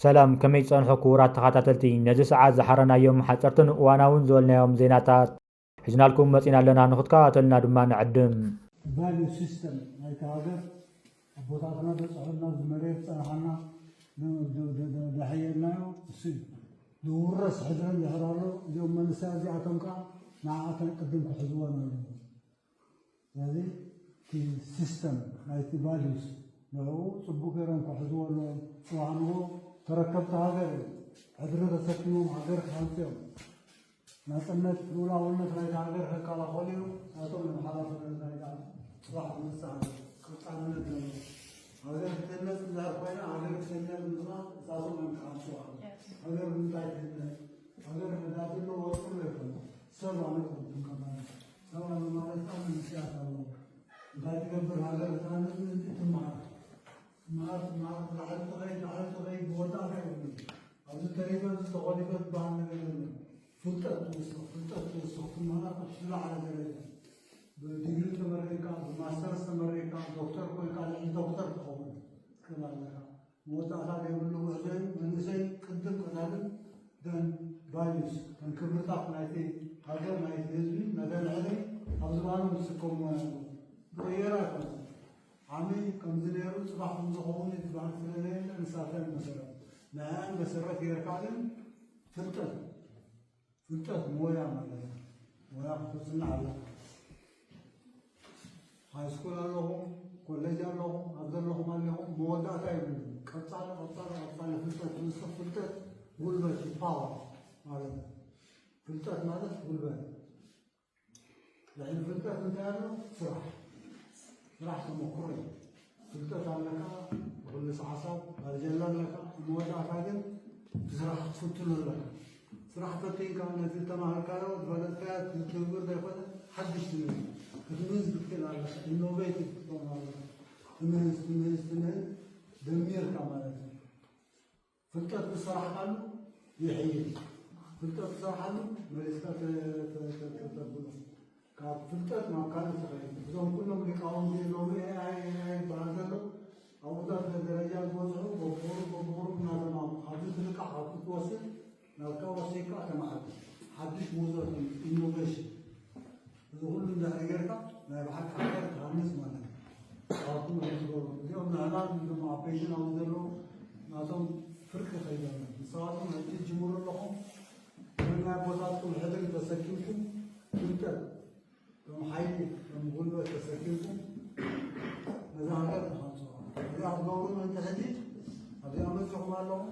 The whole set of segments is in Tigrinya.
ሰላም፣ ከመይ ጸንሑ ክቡራት ተኸታተልቲ? ነዚ ሰዓት ዝሓረናዮም ሓጸርትን እዋናውን ዝበልናዮም ዜናታት ሒዝናልኩም መጺና ኣለና። ንኽትከታተሉና ድማ ንዕድም። ቫልዩ ሲስተም ናይቲ ሃገር ኣቦታትና በፅሑልና ዝመሬት ዝፀንሓና ደሕየናዮ እሱ እዩ። ዝውረስ ሕድሪ እንድሕር ኣሎ እዚኦም መንእሰያት እዚኣቶም ከዓ ንዓኣተን ቅድም ክሕዝወን ኣለዎ። ስለዚ እቲ ሲስተም ናይቲ ቫልዩስ ንዕኡ ፅቡቅ ገይሮም ክሕዝዎ ኣለዎም። ፅባሕ ንጎ ተረከብቲ ሃገር እዮም። ሕድሪ ተሰኪሞም ሃገር ክሃንፁ እዮም። ናፅነት ልኡላውነት ናይቲ ሃገር ከከላኸሉ እዮም። ናቶም እዮም ሓላፍነት ናይታ ፅባሕ ዝመፅእ ሃገር ቀፃልነት ዘለዎ ሃገር ክትህነፅ እንድሕር ኮይና ሃገር ክትህነፅ ድማ እሳቶም እዮም ክሃንፅዋ። ሃገር ብምንታይ ትህነፅ? ሃገር ነዳዲ ኣሎ ወርቂ ኣሎ ኣይኮነ ሰብ ኣሎ። ሰብ ኣሎ ማለት ከዓ መንእሰያት ኣለዎ። እንታይ ትገብር ሃገር ክትሃንፅ ምእንቲ ትመሃር ትመሃር ትመሃር ላዕሊ ትኸይድ ላዕሊ ትኸይድ መወዳእታ የብሉን። ኣብዚ ተሪፈ እዚ ተኾሊፈ ዝበሃል ነገር የለን። ፍልጠት ትውስኽ ፍልጠት ትውስኽ ትመሃር ኣብ ዝለዓለ ደረጃ ብዲግሪ ተመሪቕካ ብማስተርስ ተመሪቕካ ዶክተር ኮይንካ ልዕሊ ዶክተር ትኸውን ትኽእል ኣለካ። መወዳእታ ዘይብሉ ጉዕዞ እዩ። መንእሰይ ቅድም ቀዳምን ደን ቫልዩስ ከም ክብርታት ናይቲ ሃገር ናይቲ ህዝቢ መደንሕሪ ኣብ ዝባኖም ዝስከምዎ ኣለዉ። ዝቕየር ኣይኮነን። ዓሚ ከምዚ ነይሩ ፅባሕ ከምዝኸውን እዩ ዝበሃል ስለዘየለ ንሳተን መሰረት ንዕኣን መሰረት ጌርካ ግን ፍልጠት ፍልጠት ሞያ ማለት እዩ። ሞያ ክትፅናዕ ኣለካ። ሃይስኩል ኣለኹም፣ ኮሌጅ ኣለኹም፣ ኣብ ዘለኹም ኣለኹም መወዳእታ የብሉን። ቀፃሊ ቀፃሊ ቀፃሊ ፍልጠት ትውስኽ ፍልጠት ጉልበት እዩ፣ ፓወር ማለት እዩ። ፍልጠት ማለት ጉልበት። ልዕሊ ፍልጠት እንታይ ኣሎ? ስራሕ። ስራሕ ተመክሮ እዩ። ፍልጠት ኣለካ፣ ብክልስ ሓሳብ ባርጀላ ኣለካ፣ ኣብ መወዳእታ ግን ብስራሕ ክትፍትኖ ኣለካ። ስራሕ ፈቲንካ ነቲ ዝተማሃርካዮ ዝፈለጥካዮ ትትግብር ዘይኮነ ሓድሽ ትምህርቲ ክትምህዝ ክትክእል ኣለካ። ኢኖቬቲቭ ክትኸውን ኣለካ። ትምህዝ ትምህዝ ትምህዝ ደሚርካ ማለት እዩ። ፍልጠት ዝሰራሕካሉ ይሕይል። ፍልጠት ትሰርሓሉ መሊስካ ተብሎ ካብ ፍልጠት ናብ ካልእ ትኸይድ። እዞም ኩሎም ሊቃውንቲ ሎሚ ኤኣይ ኤኣይ ይበሃል ዘሎ ኣብኡታት ደረጃ ዝበፅሑ በብቑሩብ በብቑሩብ እናተማሙ ካብዚ ትልቃሕ ካብቲ ትወስድ ናብካ ወሲድካ ተማዕብል ሓድሽ ምህዞ ኢኖቬሽን እዚ ኩሉ እንድሕር ጌርካ ናይ ብሓቂ ሃገር ትሃንፅ ማለት እዩ። ካብቶም ዝገበሩ እዚኦም ንዕና እዞም ኣብ ፔጅን ኣብዚ ዘለዉ ናቶም ፍርቂ ከይደሎም ንስኻትኩም ሕጂ ትጅምሩ ኣለኹም። ናይ ኣቦታትኩም ሕድሪ ተሰኪምኩም ፍልጠት ከም ሓይሊ ከም ጉልበት ተሰኪምኩም ነዛ ሃገር ትሃንፅዋ። እዚኣ ትገብሩ ምእንቲ ሕጂ ኣብዚኣ መፂኹም ኣለኹም፣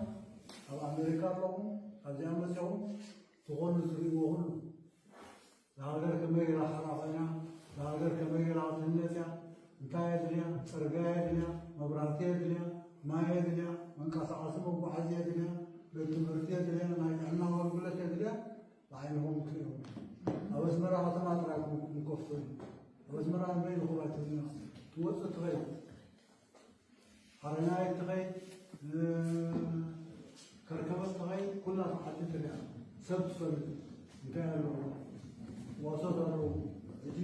ኣብ ኣሜሪካ ኣለኹም፣ ኣብዚኣ መፂኹም ዝኾኑ ዝርእይዎ ኩሉ ንሃገር ከመይ ገይራ ሓራ ኮይና ንሃገር ከመይ ገይራ ክትህነፅ እያ እንታይ የድልያ ፅርግያ የድልያ መብራህቲ የድልያ ማይ የድልያ መንቀሳቐሲ መጓዓዚ የድልያ ቤት ትምህርቲ የድልያ ናይ ጥዕና ኣገልግሎት የድልያ ብዓይንኹም ትሪእዎ ኣብ ኣስመራ ከተማ ጥራይ ንከፍቶ እዩ ኣብ ኣስመራ ንበይንኹም ኣይትህንያ ትወፅእ ትኸይድ ሓረናይ ትኸይድ ከርከበት ትኸይድ ኩላ ዓዲ ትሪኣ ሰብ ትፈልጥ እንታይ ኣለዎ ዋሶት ኣለዎ ሕጂ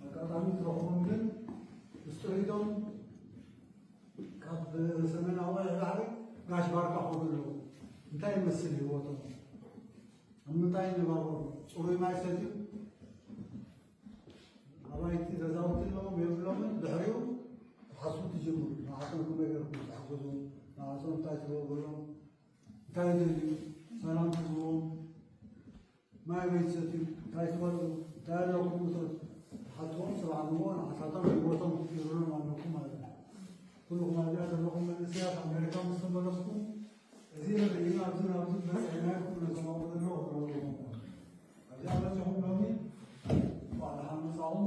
ኣጋጣሚ ትረኽቦም ግን ምስ ጥሪቶም ካብ ሰሜናዊ ባሕሪ ጋሽ ባርካ ከዱ ኣለዉ እንታይ ይመስል ህይወቶም ኣብ ምንታይ ይነባበሩ ፅሩይ ማይ ሰትዩ ኣባይቲ ገዛውቲ ኣለዎም የብሎምን ድሕሪኡ ትሓስቡ ትጅምሩ ንዓቶም ከመይ ገርኩም ትሕግዙ ንዓቶም እንታይ ትገብሩሎም እንታይ ይደልዩ ሰላም ትህብዎም ማይ በይ ትሰትዩ እንታይ ትበልዑ እንታይ ኣለኩም እቶ ትሓትዎም ስራሕ ንዎ ንዓሳቶም ህይወቶም ክትገብሩሎም ኣለኩም ማለት እዩ ኩልኹም ኣብዚኣ ዘለኹም መንእሰያት ኣሜሪካ ምስ ተመለስኩም እዚ ንርኢ ኣብዚ ናብዚ በፂሕና ኢልኩም ነቶም ኣብኡ ዘለዉ ክረኽብዎም ኣብዚኣ መፂኹም ሎሚ እንኳዕ ደሓን መፃኹም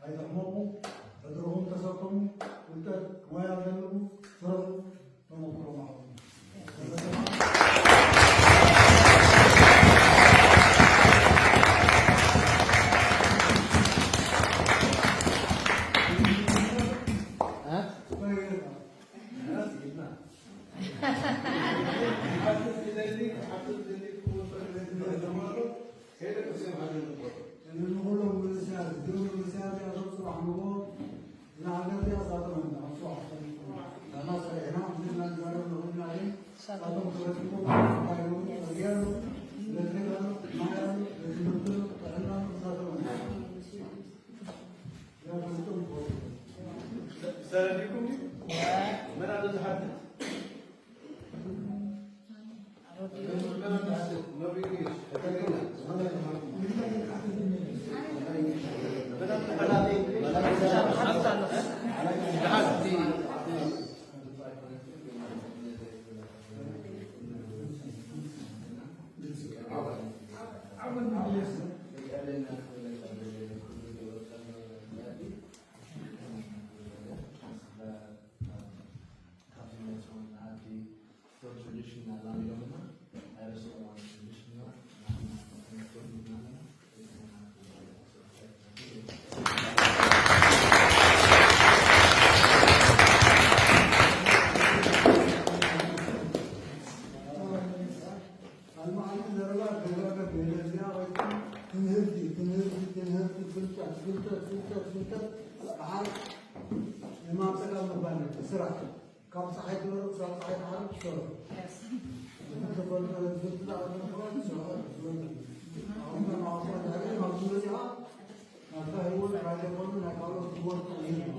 ኣይትሕመቑ ሕድርኹም ተሰከሙ ፍልጠት ሞያ ዘለዉ ስርሑ ተመክሮ ማዕበሉ ትምህርቲ ትምህርቲ ትምህርቲ ፍልጠት ፍልጠት ፍልጠት ፍልጠት በዓል የማምፀካ ምባል ስራሕ ካብ ፀሓይ ትበርቕ ክሳብ ፀሓይ ትዓርብ ትሰርሑ። እቲ ተፈልጠ ትምህርቲ ዝኣመልክዋ ትሰርሑ። ኣሁን ከም ኣውሮፓ ዳግም ኣብ ዝበፅኣ ናብታ ህይወት ራዲዮ ኮይኑ ናይ ካልኦት ህይወት ይህብ።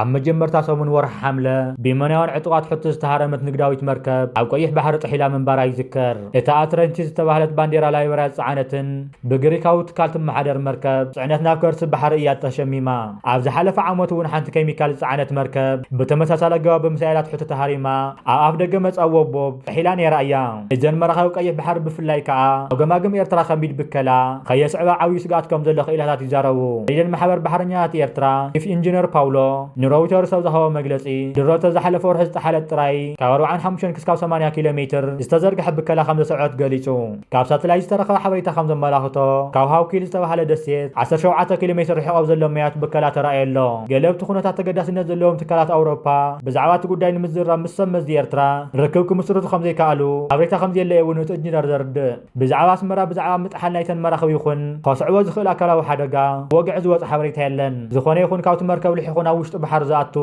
ኣብ መጀመርታ ሰሙን ወርሒ ሓምለ፣ ብየመናውያን ዕጡቓት ሑቲ ዝተሃረመት ንግዳዊት መርከብ ኣብ ቀይሕ ባሕሪ ጥሒላ ምንባራ ይዝከር። እታ ኣትረንቲስ ዝተባህለት ባንዴራ ላይበርያ ዝጸዓነትን ብግሪካዊ ትካል ትመሓደር መርከብ ጽዕነት ናብ ከርሲ ባሕሪ እያ ተሸሚማ። ኣብ ዝሓለፈ ዓመት እውን ሓንቲ ኬሚካል ዝጸዓነት መርከብ ብተመሳሳሊ ኣገባብ ብሚሳኤላት ሑቲ ተሃሪማ ኣብ ኣፍ ደገ መጻኢ ወቦብ ጥሒላ ነይራ እያ። እዘን መራኸብ ቀይሕ ባሕሪ ብፍላይ ከኣ ኣብ ገማግም ኤርትራ ከቢድ ብከላ ከየስዕባ ዓብዩ ስግኣት ከም ዘሎ ክኢላታት ይዛረቡ። ፕሬዚደንት ማሕበር ባሕረኛታት ኤርትራ ቺፍ ኢንጂነር ፓውሎ ንሮይተርስ ኣብ ዝሃቦ መግለጺ፣ ድሮተ ዝሓለፈ ወርሒ ዝጠሓለት ጥራይ ካብ ኣርባዓን ሓሙሽተን ክስካብ ሰማንያ ኪሎ ሜትር ዝተዘርግሐ ብከላ ከም ዘስዕበት ገሊጹ። ካብ ሳተላይት ዝተረኸበ ሓበሬታ ከም ዘመላኽቶ፣ ካብ ሃውኪል ዝተባህለ ደሴት ዓሰርተ ሸውዓተ ኪሎ ሜትር ርሒቕ ኣብ ዘሎ ማያት ብከላ ተራእየ ኣሎ። ገለ ኣብቲ ኩነታት ተገዳስነት ዘለዎም ትካላት ኣውሮፓ ብዛዕባ እቲ ጉዳይ ንምዝርራብ ምስ ሰብ መዚ ኤርትራ ርክብ ክምስርቱ ከም ዘይከኣሉ ሓበሬታ ከም ዘየለ እውን እቲ ኢንጂነር ዘርድእ። ብዛዕባ ኣስመራ ብዛዕባ ምጥሓል ናይተን መራኽብ ይኹን ከስዕቦ ዝኽእል ኣካላዊ ሓደጋ ብወግዒ ዝወጸ ሓበሬታ የለን። ዝኾነ ይኹን ካብቲ መርከብ ልሒኹ ናብ ውሽጢ ባሕሪ ዝኣቱ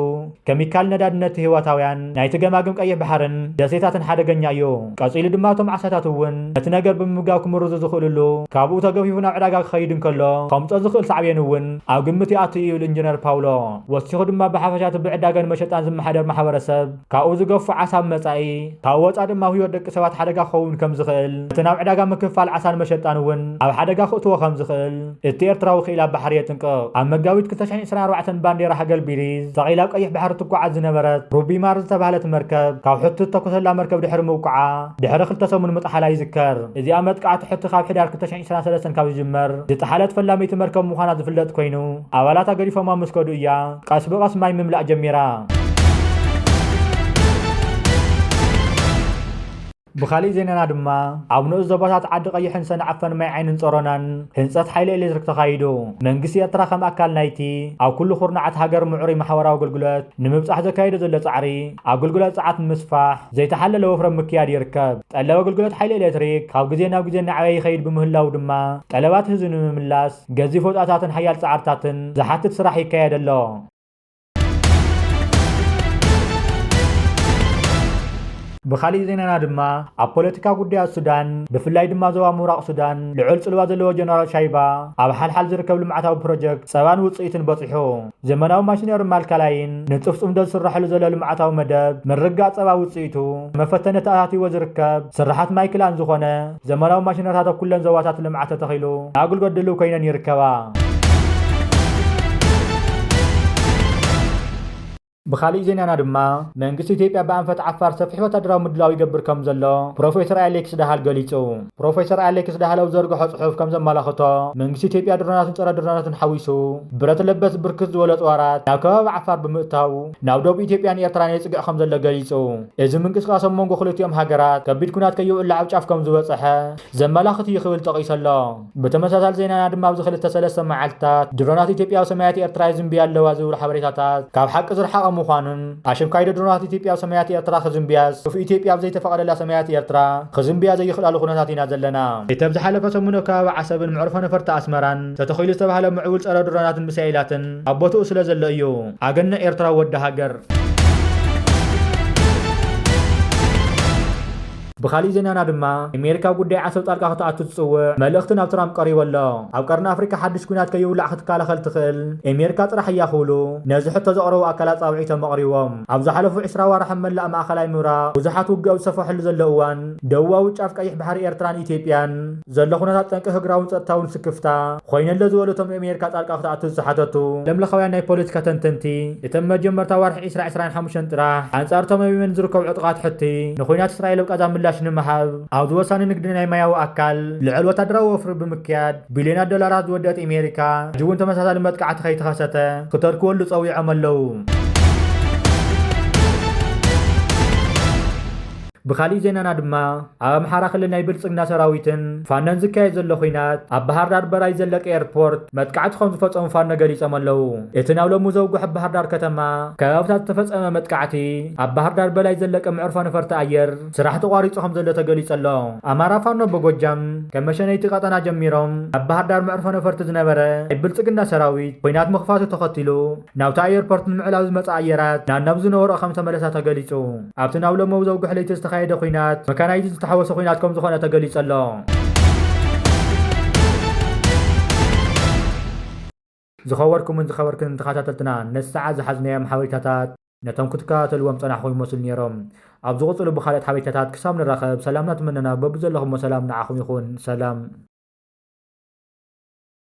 ኬሚካል ነዳዲ ነቲ ህይወታውያን ናይቲ ገማግም ቀይሕ ባሕርን ደሴታትን ሓደገኛ እዩ። ቀጺሉ ድማ እቶም ዓሳታት እውን ነቲ ነገር ብምምጋብ ክምርዙ ዝኽእልሉ ካብኡ ተገፊፉ ናብ ዕዳጋ ክኸይድ እንከሎ ከምጾ ዝኽእል ሳዕቤን እውን ኣብ ግምት ይኣቱ እዩ ኢሉ ኢንጂነር ፓውሎ። ወሲኹ ድማ ብሓፈሻ እቲ ብዕዳጋን መሸጣን ዝመሓደር ማሕበረሰብ ካብኡ ዝገፉ ዓሳ ኣብ መጻኢ፣ ካብኡ ወጻኢ ድማ ኣብ ህይወት ደቂ ሰባት ሓደጋ ክኸውን ከም ዝኽእል፣ እቲ ናብ ዕዳጋ ምክፋል ዓሳን መሸጣን እውን ኣብ ሓደጋ ክእትዎ ከም ዝኽእል እቲ ኤርትራዊ ክኢላ ባሕሪ የጥንቅቕ። ኣብ መጋቢት ክልተ ሺሕ ዕስራን ኣርባዕተን ባንዴራ ሃገር ቢሊዝ ሰቒላ ኣብ ቀይሕ ባሕሪ ትጓዓዝ ዝነበረት ሩቢማር ዝተባህለት መርከብ ካብ ሑቲ ዝተኮሰላ መርከብ ድሕሪ ምውቃዓ ድሕሪ ክልተ ሰሙን ምጥሓላ ይዝከር። እዚኣ መጥቃዕቲ ሑቲ ካብ ሕዳር ክልተ ሺሕ ዕስራን ሰለስተን ካብ ዝጅመር ዝጠሓለት ፈላመይቲ መርከብ ምዃና ዝፍለጥ ኮይኑ፣ ኣባላታ ገዲፎማ ምስ ከዱ እያ ቀስ ብቐስ ማይ ምምላእ ጀሚራ። ብኻሊእ ዜናና ድማ፣ ኣብ ንኡስ ዞባታት ዓዲ ቀይሕን ሰንዓፈን ማይ ዓይንን ጾሮናን ህንጸት ሓይሊ ኤሌክትሪክ ተኻይዱ። መንግስቲ ኤርትራ ከም ኣካል ናይቲ ኣብ ኩሉ ኩርናዓት ሃገር ምዕሩይ ማሕበራዊ ኣገልግሎት ንምብጻሕ ዘካየዶ ዘሎ ጻዕሪ፣ ኣገልግሎት ጸዓት ንምስፋሕ ዘይተሓለለ ወፍረ ምክያድ ይርከብ። ጠለብ ኣገልግሎት ሓይሊ ኤሌክትሪክ ካብ ግዜ ናብ ግዜ እናዓበየ ይኸይድ ብምህላዉ ድማ፣ ጠለባት ህዝቢ ንምምላስ ገዚፍ ወጻእታትን ሓያል ጻዕርታትን ዝሓትት ስራሕ ይካየድ ኣሎ። ብኻሊእ ዜናና ድማ፣ ኣብ ፖለቲካ ጉዳያት ሱዳን፣ ብፍላይ ድማ ዞባ ምብራቕ ሱዳን፣ ልዑል ጽልዋ ዘለዎ ጀነራል ሻይባ፣ ኣብ ሓልሓል ዝርከብ ልምዓታዊ ፕሮጀክት ጸባን ውጽኢትን በጺሑ። ዘመናዊ ማሽነሪ ማልካላይን ንጽፍጹፍ ዶ ዝስራሐሉ ዘሎ ልምዓታዊ መደብ፣ ምርግጋጽ ጸባ ውጽኢቱ፣ መፈተኒ ተኣታትይዎ ዝርከብ ስራሓት ማይክላን ዝኾነ ዘመናዊ ማሽነሪታት ኣብ ኩለን ዞባታት ልምዓት ተተኺሉ፣ ንኣገልግሎት ድልው ኮይነን ይርከባ። ብኻሊእ ዜናና ድማ፣ መንግስቲ ኢትዮጵያ ብኣንፈት ዓፋር ሰፊሕ ወታደራዊ ምድላው ይገብር ከም ዘሎ ፕሮፌሰር ኣሌክስ ዳሃል ገሊጹ። ፕሮፌሰር ኣሌክስ ዳሃል ኣብ ዘርግሖ ጽሑፍ ከም ዘመላኽቶ፣ መንግስቲ ኢትዮጵያ ድሮናትን ጸረ ድሮናትን ሓዊሱ ብረት ለበስ ብርክት ዝበሉ ኣጽዋራት ናብ ከባቢ ዓፋር ብምእታው ናብ ደቡብ ኢትዮጵያን ኤርትራን የጽግዕ ከም ዘሎ ገሊጹ። እዚ ምንቅስቃስ ኣብ መንጎ ክልቲኦም ሃገራት ከቢድ ኩናት ከይውዕል ኣብ ጫፍ ከም ዝበጽሐ ዘመላኽት እዩ ክብል ጠቒሱ ኣሎ። ብተመሳሳሊ ዜናና ድማ ኣብዚ ክልተ ሰለስተ መዓልትታት ድሮናት ኢትዮጵያ ኣብ ሰማያት ኤርትራ ይዝንብያ ኣለዋ ዝብሉ ሓበሬታታት ካብ ሓቂ ዝረሓቐ ምዃኑን ኣሸንኳይዶ ድሮናት ኢትዮጵያ ኣብ ሰማያት ኤርትራ ክዝንብያስ፣ ሱፍ ኢትዮጵያ ኣብ ዘይተፈቐደላ ሰማያት ኤርትራ ክዝንብያ ዘይኽእላሉ ኩነታት ኢና ዘለና። እቲ ኣብ ዝሓለፈ ሰሙን ኣብ ከባቢ ዓሰብን መዕርፎ ነፈርቲ ኣስመራን ተተኺሉ ዝተባህለ ምዕቡል ጸረ ድሮናትን ሚሳኤላትን ኣብ ቦትኡ ስለ ዘሎ እዩ። ኣገነ ኤርትራ ወዲ ሃገር። ብኻሊእ ዜናና ድማ፣ ኣሜሪካ ኣብ ጉዳይ ዓሰብ ጣልቃ ክትኣቱ ዝጽውዕ መልእኽቲ ናብ ትራምፕ ቀሪቡ ኣሎ። ኣብ ቀርኒ ኣፍሪካ ሓድሽ ኲናት ከይውላዕ ክትከላኸል ትኽእል ኣሜሪካ ጥራሕ እያ ክብሉ ነዚ ሕቶ ዘቕረቡ ኣካላት ጻውዒቶም ኣቕሪቦም። ኣብ ዝሓለፉ ዕስራ ዋርሕ ኣብ መላእ ማእኸላይ ምብራቕ ብዙሓት ውግእ ኣብ ዝሰፈሐሉ ዘሎ እዋን፣ ደቡባዊ ጫፍ ቀይሕ ባሕሪ ኤርትራን ኢትዮጵያን ዘሎ ኩነታት ጠንቂ ህግራውን ጸጥታውን ስክፍታ ኮይነሎ ዝበሉ እቶም ኣሜሪካ ጣልቃ ክትኣቱ ዝተሓተቱ ዓለምለኻውያን ናይ ፖለቲካ ተንተንቲ፣ እቶም መጀመርታ ዋርሒ ዕስራ ዕስራን ሓሙሽተን ጥራሕ ኣንጻር እቶም ኣብ የመን ዝርከቡ ዕጡቓት ሕቲ ንኹናት እስራኤል ኣብ ቃዛ ምላሽ ንምሃብ ኣብዚ ወሳኒ ንግዲ ናይ ማያዊ ኣካል ልዑል ወታደራዊ ወፍሪ ብምክያድ ቢልዮናት ዶላራት ዝወደአት ኣሜሪካ ሕጂ እውን ተመሳሳሊ መጥቃዕቲ ከይተኸሰተ ክተርክወሉ ጸዊዖም ኣለዉ። ብኻሊእ ዜናና ድማ ኣብ ኣምሓራ ክልል ናይ ብልጽግና ሰራዊትን ፋኖን ዝካየድ ዘሎ ኹናት ኣብ ባህር ዳር በላይ ዘለቀ ኤርፖርት መጥቃዕቲ ከም ዝፈጸሙ ፋኖ ገሊጾም ኣለዉ። እቲ ናብ ሎሚ ዘውግሑ ኣብ ባህር ዳር ከተማ ከባብታት ዝተፈጸመ መጥቃዕቲ ኣብ ባህር ዳር በላይ ዘለቀ መዕርፎ ነፈርቲ ኣየር ስራሕ ተቋሪጹ ከም ዘሎ ተገሊጹ ኣሎ። ኣማራ ፋኖ በጎጃም ካብ መሸነይቲ ቀጠና ጀሚሮም ኣብ ባህር ዳር መዕርፎ ነፈርቲ ዝነበረ ናይ ብልጽግና ሰራዊት ኹናት ምኽፋቱ ተኸቲሉ ናብቲ ኣየርፖርት ንምዕላብ ዝመጽኣ ኣየራት ናብ ናብ ዝነበሮ ከም ተመለሳ ተገሊጹ። ኣብቲ ናብ ሎሚ ዘውግሕ ለይቲ ዝተኻየደ ኹናት መካናይዝድ ዝተሓወሰ ኹናት ከም ዝኾነ ተገሊጹ ኣሎ። ዝኸበርኩምን ዝኸበርክን ተኸታተልትና፣ ነዚ ሰዓት ዝሓዝናዮም ሓበሬታታት ነቶም ክትከታተልዎም ጸናሕኩም ይመስሉ ነይሮም። ኣብ ዝቕጽሉ ብኻልኦት ሓበሬታታት ክሳብ ንራኸብ ሰላምና ትምነና። በብዘለኹሞ ሰላም ንዓኹም ይኹን። ሰላም።